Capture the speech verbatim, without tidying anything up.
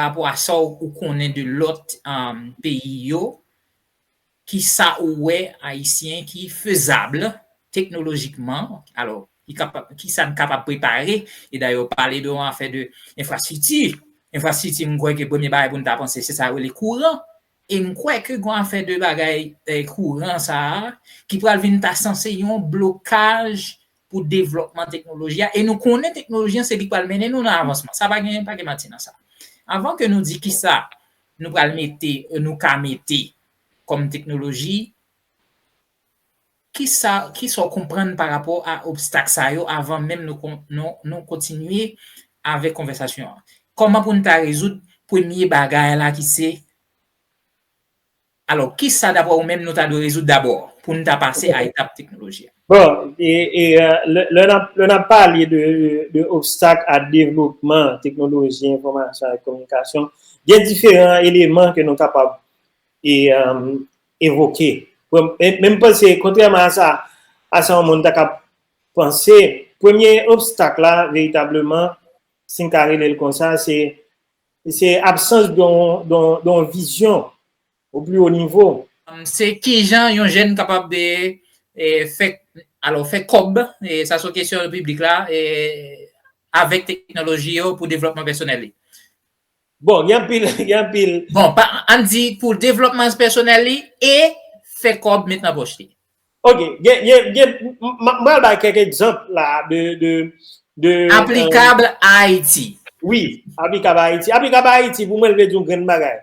rapò a sa w konnen de lòt um, peyi yo, ki sa ou wè ayisyen ki fezab teknolojikman, alò, ki, kapab, ki sa n kapab prepare, e dayè w pale de yon afè de enfrastrikti. Enfrastrikti, m kwè ke premye bagay pou n ta panse, se sa yo rele kouran. E m kwè ke gen afè de bagay eh, kouran sa a, ki pral vin ta sanse yon blokaj pou devlòpman teknoloji a. E nou konnen teknoloji an se li k pral mennen nou nan avansman. Sa pa gen, pa gen manti nan sa. Avan ke nou di kisa nou pral mete, nou ka mete kòm teknoloji, kisa, kisa w konprann pa rapò a obstak sa yo avan menm nou, nou, nou kontinye avèk konvèsasyon an? Kòman pou n ta rezoud premye bagay la ki se Alò, kisa dapre ou menm nou ta dwe rezoud dabò pou n ta pase a etap teknoloji a? Bon, e, e, lè n ap pale de, de obstak a devlopman teknoloji enfòmasyon ak kominikasyon, gen diferan eleman ke nou kapab e, um, evoke. Men m panse, kontrèman a sa, a sa yon moun ta ka panse, premye obstak la, veritableman, si n ka rele l konsa, se se absans de yon vizyon o pli wo nivo. Se kijan yon jèn kapab de e, fè, alò, fè kòb, e, sa se kesyon piblik la, e, avèk teknoloji yo pou devlòpman pèsonèl li. Bon, gen anpil, gen anpil. Bon, pa, an di pou devlòpman pèsonèl li e fè kòb met nan pòch li. Ok, gen, gen, gen, m pral bay kèk egzanp la de, de, de, de aplikab a Ayiti. Wi, aplikab a Ayiti. Aplikab a Ayiti, pou mwen, l vle di yon grenn bagay.